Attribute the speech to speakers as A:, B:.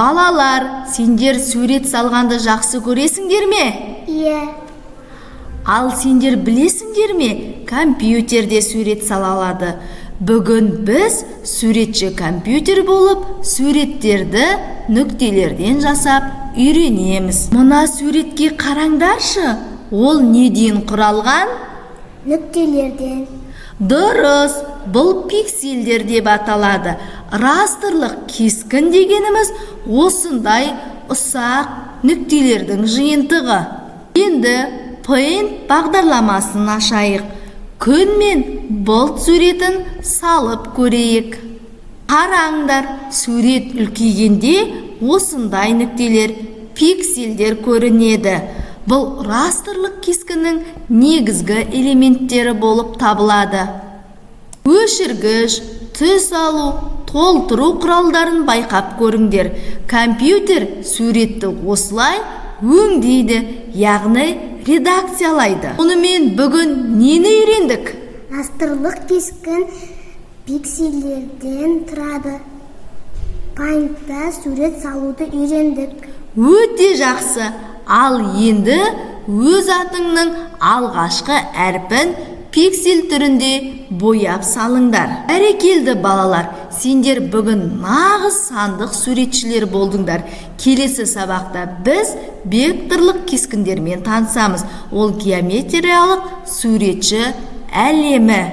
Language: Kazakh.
A: Балалар, сендер сурет салғанды жақсы көресіңдер ме?
B: Иә.
A: Ал сендер білесіңдер ме, компьютерде сурет сала алады. Бүгін біз суретші компьютер болып, суреттерді нүктелерден жасап үйренеміз. Мына суретке қараңдаршы, ол неден құралған?
B: Нүктелерден.
A: Дұрыс, бұл пикселдер деп аталады. Растрлық кескін дегеніміз осындай ұсақ нүктелердің жиынтығы. Енді Paint бағдарламасын ашайық. Күн мен бұлт суретін салып көрейік. Қараңдар, сурет үлкейгенде осындай нүктелер, пикселдер көрінеді. Бұл растрлық кескіннің негізгі элементтері болып табылады. Өшіргіш, түс алу, толтыру құралдарын байқап көріңдер. Компьютер суретті осылай өңдейді, яғни редакциялайды. Онымен бүгін нені үйрендік?
B: Растрлық кескін пикселдерден тұрады. Paint-та сурет салуды үйрендік.
A: Өте жақсы. Ал енді өз атыңның алғашқы әрпін пиксель түрінде бояп салыңдар. Бәрекелді, балалар, сендер бүгін нағыз сандық суретшілер болдыңдар. Келесі сабақта біз векторлық кескіндермен танысамыз. Ол геометриялық суретші әлемі.